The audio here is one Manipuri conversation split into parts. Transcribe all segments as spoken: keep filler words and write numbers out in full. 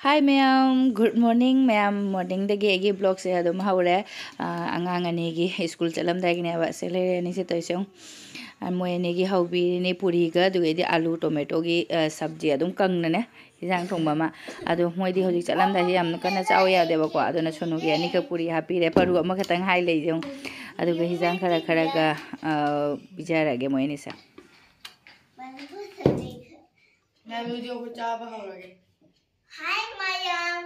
Hi ꯃꯌꯥꯝ, good morning ꯃꯌꯥꯝ꯫ Morningꯗꯒꯤ ꯑꯩꯒꯤ vlogꯁꯦ ꯑꯗꯨꯝ ꯍꯧꯔꯦ꯫ ꯑꯥ, ꯑꯉꯥꯡ ꯑꯅꯤꯒꯤ ꯁ꯭ꯀꯨꯜ ꯆꯠꯂꯝꯗꯥꯏꯒꯤꯅꯦꯕ꯫ ꯁꯦ ꯂꯩꯔꯦ ꯑꯅꯤꯁꯦ ꯇꯧꯔꯤꯁꯦ ꯌꯦꯡꯉꯨ꯫ ꯑꯥ, ꯃꯣꯏ ꯑꯅꯤꯒꯤ ꯍꯧꯕꯤꯔꯤꯅꯤ ꯄꯨꯔꯤꯒ, ꯑꯗꯨꯒꯩꯗꯤ ꯑꯥꯂꯨ ꯇꯣꯃꯦꯇꯣꯒꯤ, ꯑꯥ, ꯁꯕꯖꯤ ꯑꯗꯨꯝ ꯀꯪꯅꯅꯦ, ꯏꯟꯖꯥꯡ ꯊꯣꯡꯕ ꯑꯃ꯫ ꯑꯗꯣ ꯃꯣꯏꯗꯤ ꯍꯧꯖꯤꯛ ꯆꯠꯂꯝꯗꯥꯏꯁꯦ ꯌꯥꯝ ꯀꯟꯅ ꯆꯥꯎ ꯌꯥꯗꯦꯕꯀꯣ꯫ ꯑꯗꯨꯅ ꯁꯣꯅꯨꯒꯤ ꯑꯅꯤꯈꯛ ꯄꯨꯔꯤ ꯍꯥꯞꯄꯤꯔꯦ꯫ ꯄꯔꯨ ꯑꯃꯈꯛꯇꯪ ꯍꯥꯏ ꯂꯩꯁꯦ ꯌꯦꯡꯉꯨ꯫ ꯑꯗꯨꯒ ꯍꯤꯟꯖꯥꯡ ꯈꯔ ꯈꯔꯒ, ꯑꯥ, ꯄꯤꯖꯔꯒꯦ ꯃꯣꯏ ꯑꯅꯤꯁꯦ꯫ ꯃꯌꯥꯝ video ꯑꯩꯈꯣꯏ ꯆꯥꯕ ꯍꯧꯔꯒꯦ꯫ Hi ꯃꯌꯥꯝ꯫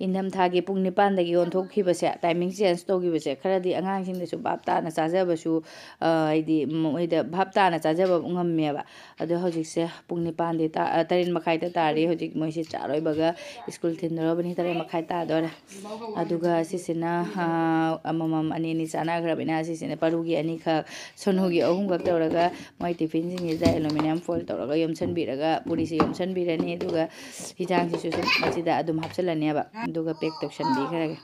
ꯏꯪꯊꯝꯊꯥꯒꯤ ꯄꯨꯡ ꯅꯤꯄꯥꯟꯗꯒꯤ ꯑꯣꯟꯊꯣꯛꯈꯤꯕꯁꯦ, timing change ꯇꯧꯈꯤꯕꯁꯦ, ꯈꯔꯗꯤ ꯑꯉꯥꯡꯁꯤꯡꯗꯁꯨ ꯚꯥꯞ ꯇꯥꯅ ꯆꯥꯖꯕꯁꯨ, ꯑ, ꯍꯥꯏꯗꯤ ꯃꯣꯏꯗ ꯚꯥꯞ ꯇꯥꯅ ꯆꯥꯖꯕ ꯉꯝꯃꯦꯕ꯫ ꯑꯗꯣ ꯍꯧꯖꯤꯛꯁꯦ ꯄꯨꯡ ꯅꯤꯄꯥꯟꯗꯤ ꯇꯥ-, ꯑ, ꯇꯔꯦꯠ ꯃꯈꯥꯏꯗ ꯇꯥꯔꯦ꯫ ꯍꯧꯖꯤꯛ ꯃꯣꯏꯁꯦ ꯆꯥ ꯂꯣꯏꯕꯒ ꯁ꯭ꯀꯨꯜ ꯊꯤꯟꯗꯣꯔꯕꯅꯤ, ꯇꯔꯦꯠ ꯃꯈꯥꯏ ꯇꯥꯗꯣꯔꯦ꯫ ꯑꯗꯨꯒ ꯁꯤꯁꯤꯅ, ꯑ, ꯑꯃꯃꯝ ꯑꯅꯤ ꯑꯅꯤ ꯆꯥꯅꯈ꯭ꯔꯕꯅꯤꯅ, ꯁꯤꯁꯤꯅ ꯄꯔꯨꯒꯤ ꯑꯅꯤꯈꯛ, ꯁꯣꯅꯨꯒꯤ ꯑꯍꯨꯝꯈꯛ ꯇꯧꯔꯒ ꯃꯣꯏ ꯇꯤꯐꯤꯟꯁꯤꯡꯁꯤꯗ aluminium foil ꯇꯧꯔꯒ ꯌꯣꯝꯁꯤꯟꯕꯤꯔꯒ ꯄꯨꯔꯤꯁꯦ ꯌꯣꯝꯁꯤꯟꯕꯤꯔꯅꯤ꯫ ꯑꯗꯨꯒ ꯍꯤꯟꯖꯥꯡꯁꯤꯁꯨ ꯁꯨꯝ ꯃꯁꯤꯗ ꯑꯗꯨꯝ ꯍꯥꯞꯆꯤꯜꯂꯅꯦꯕ꯫ ꯑꯗꯨꯒ pack ꯇꯧꯁꯟꯕꯤꯈ꯭ꯔꯒꯦ꯫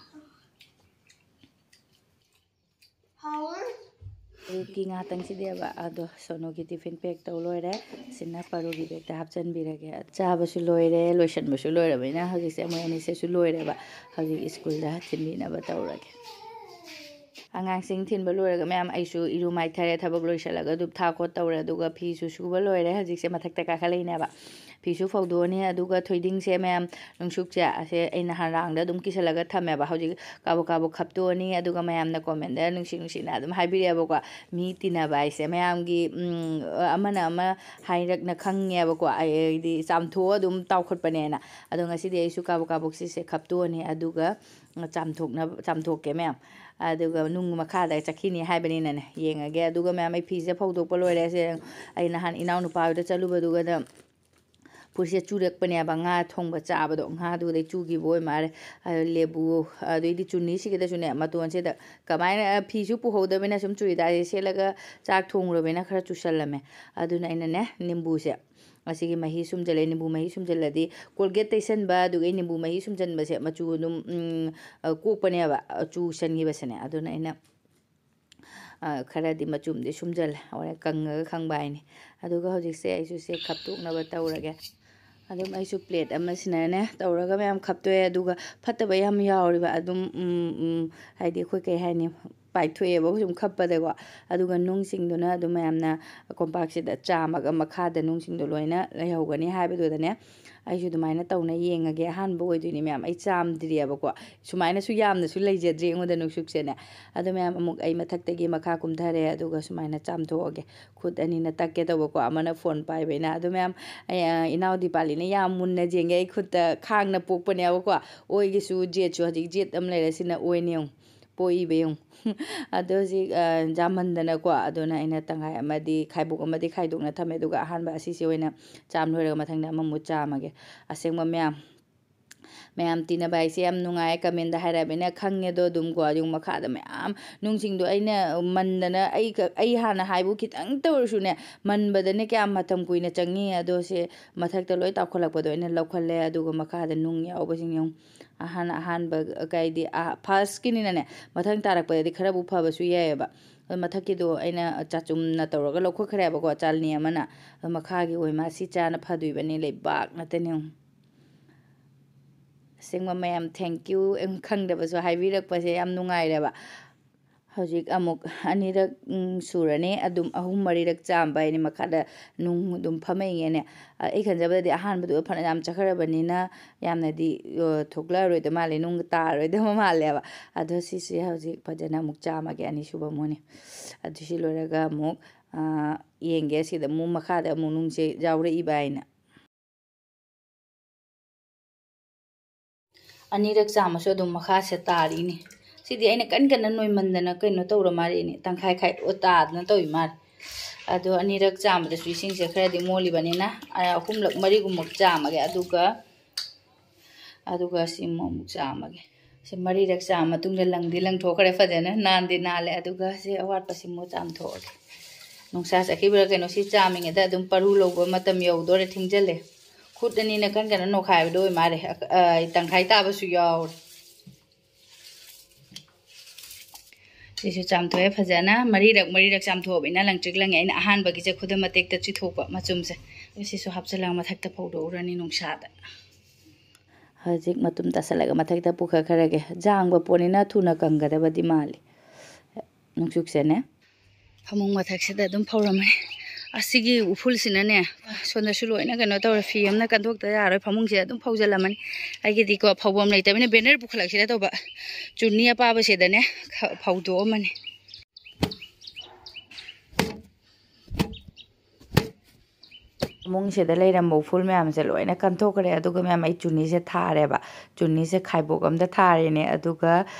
ꯑꯌꯨꯛꯀꯤ ꯉꯥꯛꯇꯪꯁꯤꯗꯤꯕ ꯑꯗꯣ ꯁꯣꯅꯨꯒꯤ ꯇꯤꯐꯤꯟ pack ꯇꯧ ꯂꯣꯏꯔꯦ꯫ ꯁꯤꯅ ꯄꯔꯨꯒꯤ bagꯇ ꯍꯥꯞꯆꯤꯟꯕꯤꯔꯒꯦ꯫ ꯆꯥꯕꯁꯨ ꯂꯣꯏꯔꯦ, ꯂꯣꯏꯁꯟꯕꯁꯨ ꯂꯣꯏꯔꯕꯅꯤꯅ ꯍꯧꯖꯤꯛꯁꯦ ꯃꯣꯏ ꯑꯅꯤꯁꯤꯁꯨ ꯂꯣꯏꯔꯦꯕ꯫ ꯍꯧꯖꯤꯛ ꯁ꯭ꯀꯨꯜꯗ ꯊꯤꯟꯕꯤꯅꯕ ꯇꯧꯔꯒꯦ꯫ ꯑꯉꯥꯡꯁꯤꯡ ꯊꯤꯟꯕ ꯂꯣꯏꯔꯒ ꯃꯌꯥꯝ ꯑꯩꯁꯨ ꯏꯔꯨ ꯃꯥꯏꯊꯔꯦ, ꯊꯕꯛ ꯂꯣꯏꯁꯤꯜꯂꯒ ꯙꯨꯞ ꯊꯥ ꯈꯣꯠ ꯇꯧꯔꯦ, ꯑꯗꯨꯒ ꯐꯤꯁꯨ ꯁꯨꯕ ꯂꯣꯏꯔꯦ꯫ ꯍꯧꯖꯤꯛꯁꯦ ꯃꯊꯛꯇ ꯀꯥꯈꯠꯂꯛꯏꯅꯦꯕ꯫ ꯐꯤꯁꯨ ꯐꯧꯗꯣꯛꯑꯅꯤ, ꯑꯗꯨꯒ ꯊꯣꯏꯗꯤꯡꯁꯦ ꯃꯌꯥꯝ, ꯅꯨꯡꯁꯨꯛꯁꯦ ꯑꯁꯦ ꯑꯩ ꯅꯍꯥꯟ ꯔꯥꯡꯗ ꯑꯗꯨꯝ ꯀꯤꯁꯜꯂꯒ ꯊꯝꯃꯦꯕ꯫ ꯍꯧꯖꯤꯛ ꯀꯥꯕꯛ ꯀꯥꯕꯛ ꯈꯞꯇꯣꯛꯑꯅꯤ, ꯑꯗꯨꯒ ꯃꯌꯥꯝꯅ commentꯗ ꯅꯨꯡꯁꯤ ꯅꯨꯡꯁꯤꯅ ꯑꯗꯨꯝ ꯍꯥꯏꯕꯤꯔꯛꯑꯦꯕꯀꯣ꯫ ꯃꯤ ꯇꯤꯟꯅꯕ ꯍꯥꯏꯁꯦ ꯃꯌꯥꯝꯒꯤ, ꯎꯝ, ꯑꯃꯅ ꯑꯃ ꯍꯥꯏꯔꯛꯅ ꯈꯪꯉꯦꯕꯀꯣ꯫ ꯑꯩꯗꯤ ꯆꯥꯝꯊꯣꯛꯑ ꯑꯗꯨꯝ ꯇꯥꯎꯈꯠꯄꯅꯦꯅ꯫ ꯑꯗꯣ ꯉꯁꯤꯗꯤ ꯑꯩꯁꯨ ꯀꯥꯕꯛ ꯀꯥꯕꯛ ꯁꯤꯁꯦ ꯈꯞꯇꯣꯛꯑꯅꯤ, ꯑꯗꯨꯒ ꯆꯥꯝꯊꯣꯛꯅꯕ, ꯆꯥꯝꯊꯣꯛꯀꯦ ꯃꯌꯥꯝ꯫ ꯑꯗꯨꯒ ꯅꯨꯡ ꯃꯈꯥꯗ ꯆꯠꯈꯤꯅꯤ ꯍꯥꯏꯕꯅꯤꯅꯅꯦ, ꯌꯦꯡꯉꯒꯦ꯫ ꯑꯗꯨꯒ ꯃꯌꯥꯝ ꯑꯩ ꯐꯤꯁꯦ ꯐꯧꯗꯣꯛꯄ ꯂꯣꯏꯔꯦ꯫ ꯁꯦ ꯑꯩ ꯅꯍꯥꯟ ꯏꯅꯥꯎꯅꯨꯄꯥ ꯍꯣꯏꯗ ꯆꯠꯂꯨꯕꯗꯨꯒꯗ ꯐꯨꯔꯤꯠꯁꯦ ꯆꯨꯔꯛꯄꯅꯦꯕ, ꯉꯥ ꯊꯣꯡꯕ ꯆꯥꯕꯗꯣ, ꯉꯥꯗꯨꯗꯩ ꯆꯨꯈꯤꯕ ꯑꯣꯏ ꯃꯥꯜꯂꯦ꯫ ꯑꯗꯨ ꯂꯦꯕꯨ, ꯑꯗꯩꯗꯤ ꯆꯨꯅꯤꯁꯤꯒꯤꯗꯁꯨꯅꯦ, ꯃꯇꯣꯟꯁꯤꯗ ꯀꯃꯥꯏꯅ, ꯐꯤꯁꯨ ꯄꯨꯍꯧꯗꯕꯅꯤꯅ ꯁꯨꯝ ꯆꯨꯔꯤꯗꯥꯔꯁꯦ ꯁꯦꯠꯂꯒ ꯆꯥꯛ ꯊꯣꯡꯉꯨꯔꯕꯅꯤꯅ ꯈꯔ ꯆꯨꯁꯜꯂꯝꯃꯦ꯫ ꯑꯗꯨꯅ ꯑꯩꯅꯅꯦ, ꯅꯤꯝꯕꯨꯁꯦ, ꯑꯁꯤꯒꯤ ꯃꯍꯤ ꯁꯨꯝꯖꯜꯂꯦ꯫ ꯅꯤꯝꯕꯨ ꯃꯍꯤ ꯁꯨꯝꯖꯜꯂꯗꯤ Colgate ꯇꯩꯁꯟꯕ, ꯑꯗꯨꯒ ꯅꯤꯝꯕꯨ ꯃꯍꯤ ꯁꯨꯝꯖꯟꯕꯁꯦ ꯃꯆꯨ ꯑꯗꯨꯝ, ꯎꯝ, ꯑ, ꯀꯣꯛꯄꯅꯦꯕ, ꯑ, ꯆꯨꯁꯟꯈꯤꯕꯁꯦꯅꯦ꯫ ꯑꯗꯨꯅ ꯑꯩꯅ ꯈꯔꯗꯤ ꯃꯆꯨꯝꯗꯤ ꯁꯨꯝꯖꯜꯂꯦ, ꯍꯣꯔꯦꯟ ꯀꯪꯉꯒ ꯈꯪꯕ ꯍꯥꯏꯅꯤ꯫ ꯑꯗꯨꯒ ꯍꯧꯖꯤꯛꯁꯦ ꯑꯩꯁꯨ ꯁꯦ ꯈꯞꯇꯣꯛꯅꯕ ꯇꯧꯔꯒꯦ꯫ ꯑꯗꯨꯝ ꯑꯩꯁꯨ ꯄ꯭ꯂꯦꯠ ꯑꯃꯁꯤꯅꯅꯦ ꯇꯧꯔꯒ ꯃꯌꯥꯝ ꯈꯞꯇꯣꯛꯑꯦ꯫ ꯑꯗꯨꯒ ꯐꯠꯇꯕ ꯌꯥꯝ ꯌꯥꯎꯔꯤꯕ ꯑꯗꯨꯝ, ꯎꯝ, ꯎꯝ, ꯍꯥꯏꯗꯤ ꯑꯩꯈꯣꯏ ꯀꯩ ꯍꯥꯏꯅꯤ, ꯄꯥꯏꯊꯣꯛꯑꯦꯕ ꯁꯨꯝ ꯈꯞꯄꯗꯀꯣ꯫ ꯑꯗꯨꯒ ꯅꯨꯡꯁꯤꯡꯗꯨꯅ ꯑꯗꯨꯝ ꯃꯌꯥꯝꯅ ꯀꯣꯝꯄꯥꯛꯁꯤꯗ ꯆꯥꯝꯃꯒ ꯃꯈꯥꯗ ꯅꯨꯡꯁꯤꯡꯗꯣ ꯂꯣꯏꯅ ꯂꯩꯍꯧꯒꯅꯤ ꯍꯥꯏꯕꯗꯨꯗꯅꯦ, ꯑꯩꯁꯨ ꯑꯗꯨꯃꯥꯏꯅ ꯇꯧꯅ ꯌꯦꯡꯉꯒꯦ꯫ ꯑꯍꯥꯟꯕ ꯑꯣꯏꯗꯣꯏꯅꯤ ꯃꯌꯥꯝ, ꯑꯩ ꯆꯥꯝꯗ꯭ꯔꯤꯑꯕꯀꯣ꯫ ꯁꯨꯃꯥꯏꯅꯁꯨ ꯌꯥꯝꯅꯁꯨ ꯂꯩꯖꯗ꯭ꯔꯤ ꯑꯩꯉꯣꯟꯗ ꯅꯨꯡꯁꯨꯛꯁꯦꯅꯦ꯫ ꯑꯗꯣ ꯃꯌꯥꯝ, ꯑꯃꯨꯛ ꯑꯩ ꯃꯊꯛꯇꯒꯤ ꯃꯈꯥ ꯀꯨꯝꯊꯔꯦ, ꯑꯗꯨꯒ ꯁꯨꯃꯥꯏꯅ ꯆꯥꯝꯊꯣꯛꯑꯒꯦ꯫ ꯈꯨꯠ ꯑꯅꯤꯅ ꯇꯛꯀꯦ ꯇꯧꯕꯀꯣ, ꯑꯃꯅ ꯐꯣꯟ ꯄꯥꯏꯕꯅꯤꯅ꯫ ꯑꯗꯣ ꯃꯌꯥꯝ, ꯑꯩ, ꯑ, ꯏꯅꯥꯎ ꯗꯤꯄꯥꯂꯤꯅ ꯌꯥꯝ ꯃꯨꯟꯅ ꯌꯦꯡꯉꯦ꯫ ꯑꯩ ꯈꯨꯠꯇ ꯈꯥꯡꯅ ꯄꯣꯛꯄꯅꯦꯕꯀꯣ, ꯑꯣꯏꯒꯤꯁꯨ ꯖꯦꯠꯁꯨ꯫ ꯍꯧꯖꯤꯛ ꯖꯦꯠ ꯑꯃ ꯂꯩꯔꯦ, ꯁꯤꯅ ꯑꯣꯏꯅꯤ ꯌꯦꯡꯉꯨ, ꯄꯣꯛꯏꯕ ꯌꯦꯡꯉꯨ꯫ ꯑꯗꯣ ꯍꯧꯖꯤꯛ, ꯑ, ꯌꯥꯝꯃꯟꯗꯅꯀꯣ, ꯑꯗꯨꯅ ꯑꯩꯅ ꯇꯪꯈꯥꯏ ꯑꯃꯗꯤ, ꯈꯥꯏꯕꯣꯛ ꯑꯃꯗꯤ ꯈꯥꯏꯗꯣꯛꯅ ꯊꯝꯃꯦ꯫ ꯑꯗꯨꯒ ꯑꯍꯥꯟꯕ ꯑꯁꯤꯁꯦ ꯑꯣꯏꯅ ꯆꯥꯝ ꯂꯣꯏꯔꯒ ꯃꯊꯪꯗ ꯑꯃꯃꯨꯛ ꯆꯥꯝꯃꯒꯦ꯫ ꯑꯁꯦꯡꯕ ꯃꯌꯥꯝ, ꯃꯌꯥꯝ ꯇꯤꯟꯅꯕ ꯍꯥꯏꯁꯦ ꯌꯥꯝ ꯅꯨꯡꯉꯥꯏ꯫ ꯀꯃꯦꯟꯗ ꯍꯥꯏꯔꯛꯑꯕꯅꯤꯅ ꯈꯪꯉꯦ꯫ ꯑꯗꯣ ꯑꯗꯨꯝꯀꯣ, ꯑꯗꯨꯝ ꯃꯈꯥꯗ ꯃꯌꯥꯝ ꯅꯨꯡꯁꯤꯡꯗꯣ ꯑꯩꯅ ꯃꯟꯗꯅ, ꯑꯩ ꯈ-, ꯑꯩ ꯍꯥꯟꯅ ꯍꯥꯏꯕꯨ ꯈꯤꯇꯪꯇ ꯑꯣꯏꯔꯁꯨꯅꯦ, ꯃꯟꯕꯗꯅꯦ ꯀꯌꯥꯝ ꯃꯇꯝ ꯀꯨꯏꯅ ꯆꯪꯉꯤ꯫ ꯑꯗꯣ ꯁꯦ ꯃꯊꯛꯇ ꯂꯣꯏ ꯇꯥꯎꯈꯠꯂꯛꯄꯗꯣ ꯑꯩꯅ ꯂꯧꯈꯠꯂꯦ꯫ ꯑꯗꯨꯒ ꯃꯈꯥꯗ ꯅꯨꯡ ꯌꯥꯎꯕꯁꯤꯡ ꯌꯦꯡꯉꯨ꯫ ꯑꯍꯥꯟ ꯑꯍꯥꯟꯕ ꯀꯩꯗꯤ, ꯑ, ꯐꯥꯔꯁꯀꯤꯅꯤꯅꯅꯦ, ꯃꯊꯪ ꯇꯥꯔꯛꯄꯗꯗꯤ ꯈꯔꯕꯨ ꯐꯕꯁꯨ ꯌꯥꯏꯑꯕ꯫ ꯑꯗꯣ ꯃꯊꯛꯀꯤꯗꯣ ꯑꯩꯅ ꯆꯥꯆꯨꯝꯅ ꯇꯧꯔꯒ ꯂꯧꯈꯠꯈ꯭ꯔꯦꯕꯀꯣ, ꯆꯥꯜꯅꯤ ꯑꯃꯅ꯫ ꯑꯗꯣ ꯃꯈꯥꯒꯤ ꯑꯣꯏ ꯃꯥ ꯁꯤ ꯆꯥꯅ ꯐꯗꯣꯏꯕꯅꯤ, ꯂꯩꯕꯥꯛ ꯅꯠꯇꯅꯦ꯫ ꯑꯁꯦꯡꯕ ꯃꯌꯥꯝ, thank you꯫ ꯈꯪꯗꯕꯁꯨ ꯍꯥꯏꯕꯤꯔꯛꯄꯁꯦ ꯌꯥꯝ ꯅꯨꯡꯉꯥꯏꯔꯦꯕ꯫ ꯍꯧꯖꯤꯛ ꯑꯃꯨꯛ ꯑꯅꯤꯔꯛ, ꯎꯝ, ꯁꯨꯔꯅꯤ꯫ ꯑꯗꯨꯝ ꯑꯍꯨꯝ ꯃꯔꯤꯔꯛ ꯆꯥꯝꯕ ꯍꯥꯏꯅꯤ, ꯃꯈꯥꯗ ꯅꯨꯡ ꯑꯗꯨꯝ ꯐꯝꯃꯛꯏꯉꯦꯅꯦ꯫ ꯑ, ꯑꯩ ꯈꯟꯖꯕꯗꯗꯤ ꯑꯍꯥꯟꯕꯗꯨ ꯐꯅ ꯌꯥꯝ ꯆꯠꯈ꯭ꯔꯕꯅꯤꯅ ꯌꯥꯝꯅꯗꯤ, ꯑ, ꯊꯣꯛꯂꯛꯑꯔꯣꯏꯗ ꯃꯥꯜꯂꯦ, ꯅꯨꯡ ꯇꯥꯔꯔꯣꯏꯗꯕ ꯃꯥꯜꯂꯦꯕ꯫ ꯑꯗꯣ ꯁꯤꯁꯦ ꯍꯧꯖꯤꯛ ꯐꯖꯅ ꯑꯃꯨꯛ ꯆꯥꯝꯃꯒꯦ, ꯑꯅꯤꯁꯨꯕ ꯑꯃꯨꯛꯅꯤ꯫ ꯑꯗꯨ ꯁꯤ ꯂꯣꯏꯔꯒ ꯑꯃꯨꯛ, ꯑ, ꯌꯦꯡꯒꯦ ꯁꯤꯗ ꯑꯃꯨꯛ ꯃꯈꯥꯗ ꯑꯃꯨꯛ ꯅꯨꯡꯁꯦ ꯌꯥꯎꯔꯛꯏꯕ ꯍꯥꯏꯅ꯫ ꯑꯅꯤꯔꯛ ꯆꯥꯝꯃꯁꯨ ꯑꯗꯨꯝ ꯃꯈꯥꯁꯦ ꯇꯥꯔꯤꯅꯤ꯫ ꯁꯤꯗꯤ ꯑꯩꯅ ꯀꯟ ꯀꯟꯅ ꯅꯣꯏꯃꯟꯗꯅ ꯀꯩꯅꯣ ꯇꯧꯔ ꯃꯥꯜꯂꯦꯅꯦ, ꯇꯪꯈꯥꯏ ꯈꯥꯏꯗꯣꯛꯑ ꯇꯥꯗꯅ ꯇꯧꯔꯤ ꯃꯥꯜꯂꯦ꯫ ꯑꯗꯣ ꯑꯅꯤꯔꯛ ꯆꯥꯝꯕꯗꯁꯨ ꯏꯁꯤꯡꯁꯦ ꯈꯔꯗꯤ ꯃꯣꯜꯂꯤꯕꯅꯤꯅ, ꯑ, ꯑꯍꯨꯝꯂꯛ ꯃꯔꯤꯒꯨꯝꯕ ꯆꯥꯝꯃꯒꯦ꯫ ꯑꯗꯨꯒ, ꯑꯗꯨꯒ ꯁꯤ ꯑꯃꯨꯛ, ꯑꯃꯨꯛ ꯆꯥꯝꯃꯒꯦ꯫ ꯁꯤ ꯃꯔꯤꯔꯛ ꯆꯥꯝꯃ ꯃꯇꯨꯡꯗ ꯂꯪꯗꯤ ꯂꯪꯊꯣꯛꯈ꯭ꯔꯦ ꯐꯖꯅ, ꯅꯥꯟꯗꯤ ꯅꯥꯜꯂꯦ꯫ ꯑꯗꯨꯒ ꯁꯤ ꯑꯋꯥꯠꯄꯁꯤ ꯑꯃꯨꯛ ꯆꯥꯝꯊꯣꯛꯑꯒꯦ꯫ ꯅꯨꯡꯁꯥ ꯆꯠꯈꯤꯕ꯭ꯔꯥ ꯀꯩꯅꯣ, ꯁꯤ ꯆꯥꯝꯃꯤꯉꯩꯗ ꯑꯗꯨꯝ ꯄꯔꯨ ꯂꯧꯕ ꯃꯇꯝ ꯌꯧꯗꯣꯔꯦ, ꯊꯦꯡꯖꯤꯜꯂꯦ꯫ ꯈꯨꯠ ꯑꯅꯤꯅ ꯀꯟ ꯀꯟꯅ ꯅꯣꯈꯥꯏꯕꯗꯣ ꯑꯣꯏ ꯃꯥꯜꯂꯦ꯫ ꯑ-, ꯑ, ꯇꯪꯈꯥꯏ ꯇꯥꯕꯁꯨ ꯌꯥꯎꯔꯦ꯫ ꯁꯤꯁꯨ ꯆꯥꯝꯊꯣꯛꯑꯦ ꯐꯖꯅ, ꯃꯔꯤꯔꯛ ꯃꯔꯤꯔꯛ ꯆꯥꯝꯊꯣꯛꯑꯕꯅꯤꯅ ꯂꯪꯇ꯭ꯔꯤꯛ ꯂꯪꯉꯦ꯫ ꯑꯩꯅ ꯑꯍꯥꯟꯕꯒꯤꯁꯦ ꯈꯨꯗꯝ ꯃꯇꯦꯛꯇ ꯆꯤꯊꯣꯛꯄ ꯃꯆꯨꯝꯁꯦ꯫ ꯁꯤꯁꯨ ꯍꯥꯞꯆꯤꯜꯂꯒ ꯃꯊꯛꯇ ꯐꯧꯗꯣꯛꯎꯔꯅꯤ ꯅꯨꯡꯁꯥꯗ꯫ ꯍꯧꯖꯤꯛ ꯃꯇꯨꯝ ꯇꯥꯁꯜꯂꯒ ꯃꯊꯛꯇ ꯄꯨꯈꯠꯈ꯭ꯔꯒꯦ꯫ ꯖꯥꯡꯕ ꯄꯣꯠꯅꯤꯅ ꯊꯨꯅ ꯀꯪꯒꯗꯕꯗꯤ ꯃꯥꯜꯂꯤ꯫ ꯅꯨꯡꯆꯨꯛꯁꯦꯅꯦ꯫ ꯐꯃꯨꯡ ꯃꯊꯛꯁꯤꯗ ꯑꯗꯨꯝ ꯐꯧꯔꯝꯃꯅꯤ꯫ ꯑꯁꯤꯒꯤ ꯎꯐꯨꯜꯁꯤꯅꯅꯦ, ꯁꯣꯝꯗꯁꯨ ꯂꯣꯏꯅ ꯀꯩꯅꯣ ꯇꯧꯔꯦ꯫ ꯐꯤ ꯑꯃꯅ ꯀꯟꯊꯣꯛꯇ ꯌꯥꯔꯣꯏ꯫ ꯐꯃꯨꯡꯁꯤꯗ ꯑꯗꯨꯝ ꯐꯧꯖꯜꯂꯝꯃꯅꯤ꯫ ꯑꯩꯒꯤꯗꯤꯀꯣ ꯐꯧꯐꯝ ꯂꯩꯇꯕꯅꯤꯅ ꯕꯦꯅꯔ ꯄꯨꯈꯠꯂꯛꯁꯤꯔ ꯇꯧꯕ꯫ ꯆꯨꯅꯤ ꯑꯄꯥꯕꯁꯤꯗꯅꯦ ꯈ-, ꯐꯧꯗꯣꯛꯑꯝꯃꯅꯤ꯫ ꯐꯃꯨꯡꯁꯤꯗ ꯂꯩꯔꯝꯕ ꯎꯐꯨꯜ ꯃꯌꯥꯝꯁꯦ ꯂꯣꯏꯅ ꯀꯟꯊꯣꯛꯈ꯭ꯔꯦ꯫ ꯑꯗꯨꯒ ꯃꯌꯥꯝ ꯑꯩ ꯆꯨꯅꯤꯁꯦ ꯊꯥꯔꯦꯕ꯫ ꯆꯨꯅꯤꯁꯦ ꯈꯥꯏꯕꯣꯛ ꯑꯝꯗ ꯊꯥꯔꯤꯅꯦ꯫ ꯑꯗꯨꯒ